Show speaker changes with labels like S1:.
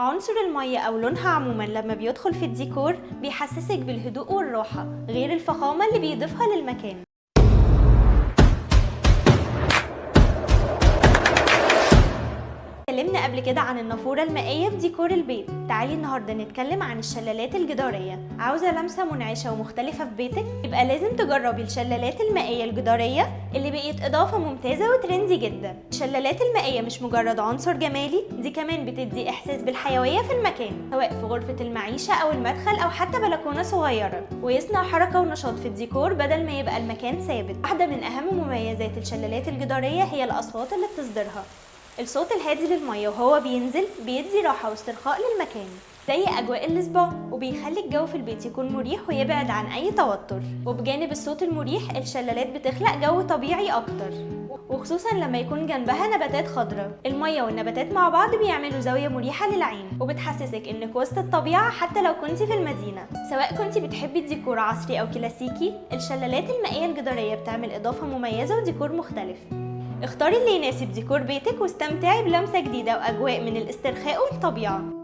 S1: عنصر المية أو لونها عموما لما بيدخل في الديكور بيحسسك بالهدوء والراحة، غير الفخامة اللي بيضيفها للمكان. اتكلمنا قبل كده عن النافورة المائية في ديكور البيت، تعالي النهاردة نتكلم عن الشلالات الجدارية. عاوزة لمسة منعشة ومختلفة في بيتك؟ يبقى لازم تجربي الشلالات المائية الجدارية اللي بقت إضافة ممتازة و trendy جدا. الشلالات المائية مش مجرد عنصر جمالي، دي كمان بتدي إحساس بالحيوية في المكان، سواء في غرفة المعيشة أو المدخل أو حتى بلكونة صغيرة، ويصنع حركة ونشاط في الديكور بدل ما يبقى المكان ثابت. واحدة من أهم مميزات الشلالات الجدارية هي الأصوات اللي بتصدرها. الصوت الهادي للمية وهو بينزل بيدي راحة واسترخاء للمكان زي أجواء السبا، وبيخلي الجو في البيت يكون مريح ويبعد عن أي توتر. وبجانب الصوت المريح، الشلالات بتخلق جو طبيعي أكتر، وخصوصا لما يكون جنبها نباتات خضراء. المية والنباتات مع بعض بيعملوا زاوية مريحة للعين، وبتحسسك انك وسط الطبيعة حتى لو كنتي في المدينة. سواء كنتي بتحبي الديكور عصري أو كلاسيكي، الشلالات المائية الجدارية بتعمل إضافة مميزة وديكور مختلف. اختاري اللي يناسب ديكور بيتك واستمتعي بلمسة جديدة وأجواء من الاسترخاء والطبيعة.